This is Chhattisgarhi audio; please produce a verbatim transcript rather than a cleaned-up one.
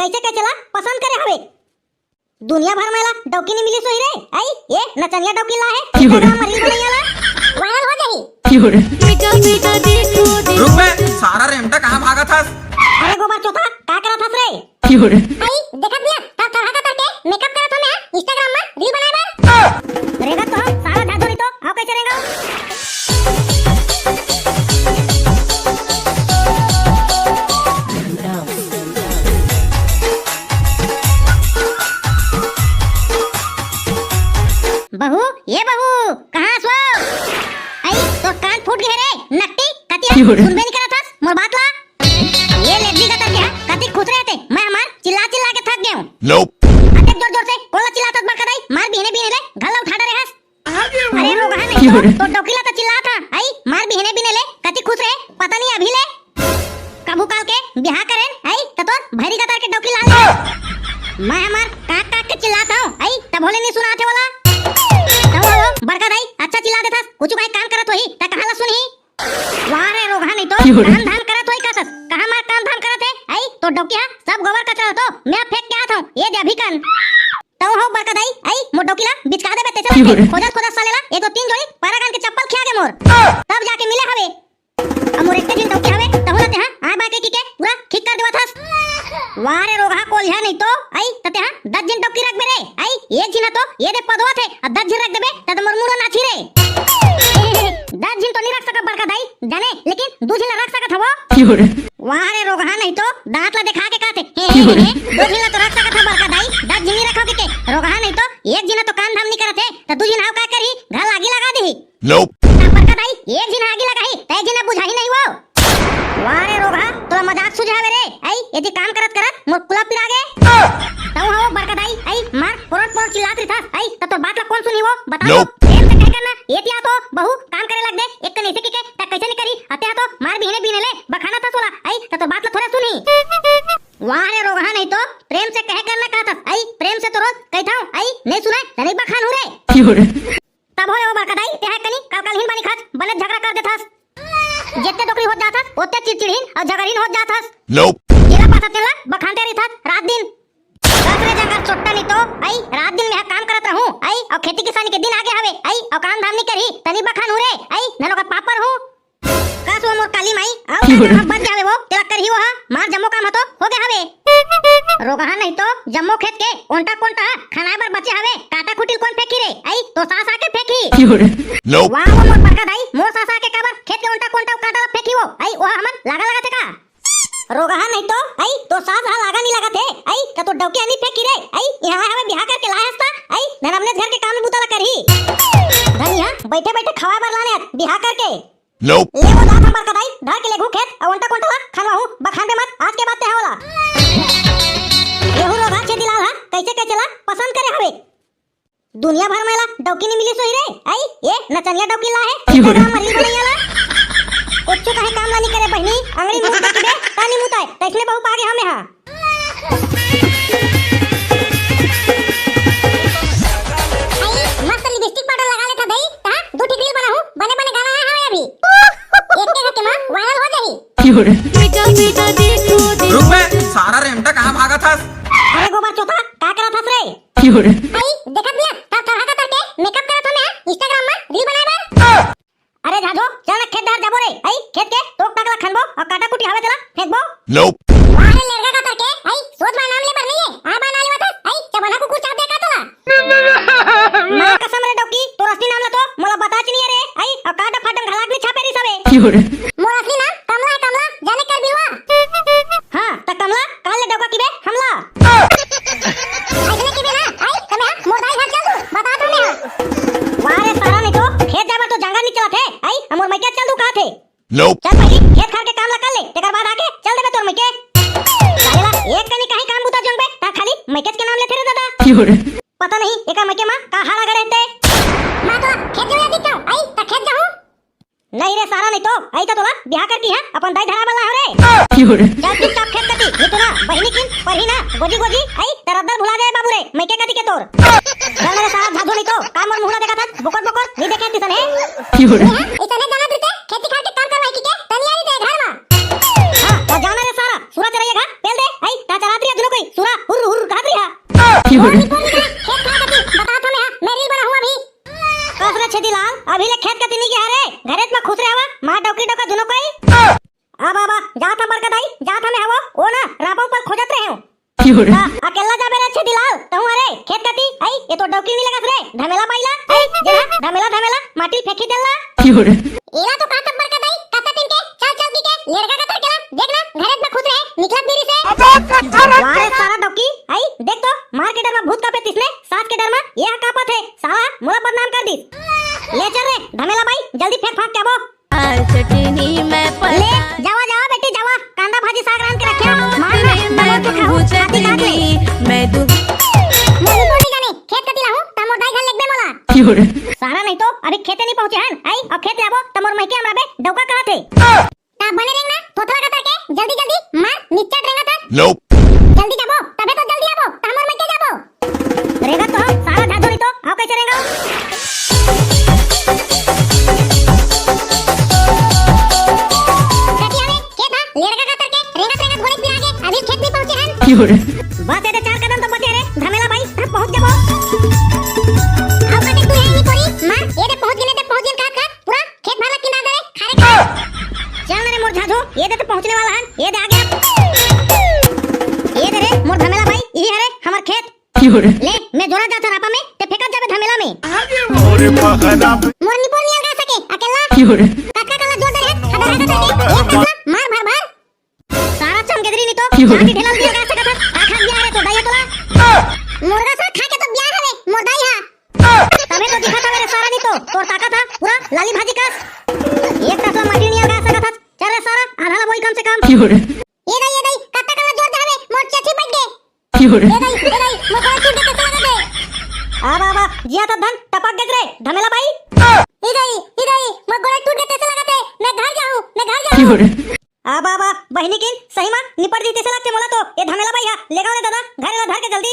कइसे कइसे ला पसंद करे हवे। दुनिया भर में ला डौकी नहीं मिली सोही रे। आई, ये नचनिया डौकी ला है, Instagram में reel बनइया ला। Viral हो जाही। रुक बे, सारा रेमटा कहाँ भागत हस? अरे गोबर चोथा, का करत हस रे? आई, देखत बिया, तब थरहा कतर के makeup करत हो मैं, Instagram में reel बनाए बर। रेंगत तो हो, सारा झादो नहीं तो, आओ कैसे रेंगा? बहू, ये बहू, कहाँ हस वो? आई, तोर कान फूट गे रे, नकटी, कतिया, सुनबे नहीं करत हस, मोर बात ला। ये लेगदी गतर के हा, कतिक खुसरे हते, मैं हमार चिल्ला चिल्ला के थक गेंव। अतेक जोर जोर से कोन ला चिल्लाथस बड़का दाई, मार बिहने बिहने ले घर ला उठा डरे हस। अरे रोगहा नहीं तो, तोर डौकी ला तो चिल्लाथंव, आई, मार बिहने बिहने ले, कतिक खुसरे, पता नहीं अभी ले। कभू काल के बिहा करेन, आई, त तोर भैरी गतर के डौकी ला ले। मैं हमार काक काक के चिल्लाथंव, आई, तभो ले नहीं सुनाथे ओला। तभो बड़का दाई, अच्छा चिल्ला देथस, कुछु कहीं काम करत होही, त कहाँ ला सुनही? वाह रे रोगहा नहीं तो, काम धाम करत होही कहथस, कहाँ मार काम धाम करत हे? आई, तोर डौकी हा सब गोबर कचरा तो मैं फेंक के आथंव, ये दे अभी कन। तहूँ हो बड़का दाई, आई, मोर डौकी ला बिचका देबे तइसे लगथे। खोजत खोजत साले ला एक दो तीन जोड़ी पैरागन के चप्पल खिया गे मोर। तब जाके मिले हवे। अब मोर एक झिन डौकी हवे, तहूँ ला तेहा आय बाय के कहिके पूरा ठीक कर देवत हस। वाह रे रोगहा कोलिहा नहीं तो, आई, त तेहा दस झिन डौकी रखबे रे, आई, एक झिन ह तो ये दे पदवा थे, अब दस झिन रख देबे, त तो मोर मुड़ो नाची रे। दस झिन तो नहीं रख सकब बड़का दाई, जाने, लेकिन दू झिन ला रख सकत हवो। वाह रे रोगहा नहीं तो, दांत ला देखा के कहथे, हे, हे, हे, दू झिन ला तो रख सकत हव बड़का दाई, दस झिन नहीं रखव के, के? रोगहा नहीं तो, एक झिन ह तो काम धाम नहीं करत हे, त दू झिन ह का करही, घर ला आगी लगा देही। तब बड़का दाई, एक झिन आगी लगाही, त एक झिन बुझाही नहीं वो। वाह रे रोगहा, तोला मजाक सूझे हवे रे। आई, एती काम करत करत मोर कुला पिरा गे। तहूँ हो बड़का दाई, आई, मार पोरोट पोरोट चिल्लात रहिथस। आई, त तोर बात ला कोन सुनही वो? बता तो। प्रेम से कहे करना, एती आ तो बहू काम करे लग दे, एक कन ऐसे कहिके, त कैसे नहीं करी, अते हा तो मार बिहने बिहने ले बखानथस ओला। आई, त तोर बात ला थोरे सुनही। वाह रे रोगहा नहीं तो, प्रेम से कहे करना कहथस। आई, प्रेम से तो रोज कहिथंव, आई, नहीं सुने, त नहीं बखानहूँ रे। तब होय ओ बड़का दाई, तेहा कनी कल कल हिन बानी खाच, बने झगड़ा कर देथस। जेते डोकरी होत जाथस, ओते चिड़चिड़हिन अउ झगड़हिन होत जाथस। जेला पाथस तेला बखानते रहिथस रात दिन। दस रे जंगल चोट्टा नहीं तो, आई, रात दिन में हा काम करत रहूं, आई, अउ खेती किसानी के दिन आगे हवे, आई, अउ काम धाम नहीं करही, त नहीं बखानहूँ रे, आई, ननो का पापर हूँ। कस वो मोर काली माई, अउ का काम बच जावे वो, तेला करही वो हा, मार जम्मो काम ह तो हो गे हवे। रोगहा नहीं तो, जम्मो खेत के ओंटा कोंटा ह खनाए बर बचे हवे, काटा खुटिल कोन फेंकही रे? आई, तो सास आके फेंकही। वाह, वो मोर बड़का दाई, मोर सास आके काबर खेत के ओंटा कोंटा अउ काटा ला फेंकही वो? आई, ओहा हमन लागा लगाथे का? रोगहा नहीं तो, आई, तो सास हा लागा नहीं लगाथे, आई, त तो डौकी हा नहीं फेंकही रे, आई, यहाँ हवे बिहा करके लाए हस त, आई, नन अपने घर के काम बुता ला करही। धनिया, बैठे बैठे खवाए बर लाने हस, बिहा करके। ले वो दांत हमर कदाई, धर के लेगहूं खेत, अउ ओंटा कोंटा ला खनवाहूं, बखानबे मत, आज के बाद तेहा ओला। एहू रोगहा छेदीलाल हा, कइसे कइसे ला पसंद करे हवे। दुनिया भर में ला डौकी नी मिलिस होही रे, आई, ये नचनिया डौकी ला हे, Instagram म reel बनइया ला। कुछु कहीं काम ला नी करे बहिनी, अंगड़ी मुंह तक बे, तानी मुताए, तइसने बहू पागे हमें हा। आई, मस्त lipstick powder लगा लेथा दई, तहां दू ठिक reel बनाहूं, बने बने गाना आए हवे अभी। एक के घके मां viral हो जाही। रुक बे, सारा रेमटा कहां भागत हस? अरे गोबर चोथा, का करत हस रे? आई, देखत बिया, का थरहा का तरके makeup करत हो मैं, Instagram म reel बनाए बर। अरे झाझो, चल ना खेत डहर जाबो रे। आई, खेत के टोक टाक ला खनबो अउ काटा कुटी हवे तेला फेंकबो। वाह रे लेरगा का तरके, आई, सोच बा नाम ले बर नहीं है। आ बा ना लेवत हस, आई, चबना कुकुर चाप दे का तोला? मां कसम रे डौकी, तोर असली नाम ला तो मोला बताच नहीं है रे। आई, अउ काटा फाटन घलाक नहीं छापे रही सबे। मोर असली नाम कमला है, कमला, जाने कर बिलवा। हां, त कमला, काल ले डौका किबे हमला। अइसने किबे ना, आई, त मैं हा, मोर दाई घर चल दू, बता दू मैं हा। वाह रे सारा नहीं तो, खेत जाए बर तो जंगल नहीं चलत हे, आई, अब मोर मइके चल दू कहत हे। चल पहिली खेत खार के काम ला कर ले, तेकर बाद आके चल देबे तोर मइके। साले ला एक कनी कहीं काम बुता जोंगबे, ता खाली मइकेच के नाम लेथे रे दादा। पता नहीं एकर मइके मा का हाड़ा गड़े ते। मां तो खेत जाऊं या दिखता, आई, त खेत जाऊं। नहीं रे सारा, नहीं तो, आई तो तोला बिहा करके हां अपन दाई धरा वाला हो रे। चल चुपचाप खेत कती, नहीं तो ना, बहिनी किन, परही ना, गोजी गोजी, आई, तेरा दर भुला जाए बाबू रे, मइके कती के तोर। चल रे सारा झाझो नहीं तो, का मोर मुंह ला देखा था, बोकर बोकर, नहीं देखे तिसन है। हां, इतने जाना तुझे, खेती खार के काम करवाई की के, तनिया नहीं दे घर मा। हां, तो जाना रे सारा, सूरज रहिए घर, पेल दे, आई, ता चला दिया दोनों कोई, ओ निपोर निकल, खेत खाए कती, बतात हँव मैं, मैं रील बनाहूँ अभी। कस रे छेदीलाल, अभी ले खेत कती नी गे हस रे, घरेच म खुसरे हवस, मार डौकी डौका दुनों कोई। अब, अब, जात हँव बड़का दाई, जात हँव मैं हवो, ओ ना, रापा ऊपर खोजत रहे हँव। हाँ, अकेल्ला जाबे रे छेदीलाल, तहूँ अरे, खेत कती, अई, ए तो डौकी नी लगस रे, धमेला बाई ला, अई, जे हा, धमेला, धमेला, माटी ल फेंकी देला। एला तो कहत हँव बड़का दाई, कतका दिन के, चल, चल, की के, लेड़का कतर के ला, देख ना, घरेच म खुसरे हे, निकलत नी रिहिसे। वाह रे सारा डौकी, अई, देख तो, मार के डर म भूत काँपे तइसने, साँस के डर म, ये हा काँपत हे, साला, मोला बदनाम कर दिस। ले चल रे, धमेला बाई, जल्दी फेंक फांक के आबो। चटनी में ले, जावा, जावा बेटी, जावा, कांदा भाजी साग रांध के रखे हँव, मार ना, दबा के खाहू, हाथी काट ले। मैं दु- मोर निपोर नी जाने, खेत कती लाहूँ, त मोर दाई घर लेगबे मोला। सारा नहीं तो, अभी खेते नी पहुँचे हन, अई, अउ खेत ले आबो, त मोर मइके अमराबे, डौका कहत हे। त बने रेंग ना, थोथला कतर के, जल्दी, जल्दी, मार, निच्चट रेंगत हस। जल्दी जाबो, तभे तो जल्दी आबो, त हमर मइके जाबो। रेंगत तो हँव, सारा झाधो नी तो, अउ कइसे रेंगव? कती हवे, खेत हा, लेड़का कतर के, रेंगत रेंगत गोड़े पिरा गे, अभी खेत नी पहुँचे हन। बस ये दे चार कदम तो बचे रे, धमेला बाई, हम पहुँच जाबो। अउ कते तू हे निपोरी, मार, ये दे पहुँच गेन, दे पहुँच गेन, कहत कहत, पूरा खेत भर ला किंदा दे रे, खा रे खा। चल ना रे मोर झाधो, ये दे तो पहुँचने वाला हन, ये दे आ गे। ये दे रे, मोर धमेला बाई, इही हरे, हमर खेत। ले, मैं जोरा जात हँव रापा में, ते फेंकत जाबे धमेला में। मोर निपोर नी अलगा सके, अकेल्ला। कतका कला जोर दे रे, हदरा हदरा के, एक कतका, मार भर भर। सारा चमगेदरी नी तो, जाति ढेला नी अलगा सकत हस, आखा बिया रे तो दाई तोला। मुर्गा सा खा के तो बिया हवे, मोर दाई हा। तभे तो दिखत हवे रे सारा नी तो, तोर ताकत हा, पूरा लाली भाजी कस। एक तसला माटी नी अलगा सकत हस, चल रे सारा, आधा ला बोई कम से कम। ए दाई, ए दाई, कतका कला जोर दे हवे, मोर चेथी बज गे। ए दाई, ए दाई, मोर गोड़ टूट गे तइसे लगत हे। आबा, आबा, जिया तो धन टपक गे रे, धमेला बाई। ए दाई, ए दाई, मोर गोड़ टूट गे तइसे लगत हे, मैं घर जाहूँ, मैं घर जाहूँ। आबा, आबा, बहिनी किन सही मा निपट दिही तइसे लगथे मोला तो। ए धमेला बाई हा, लेगव रे दादा, घर ला धर के जल्दी।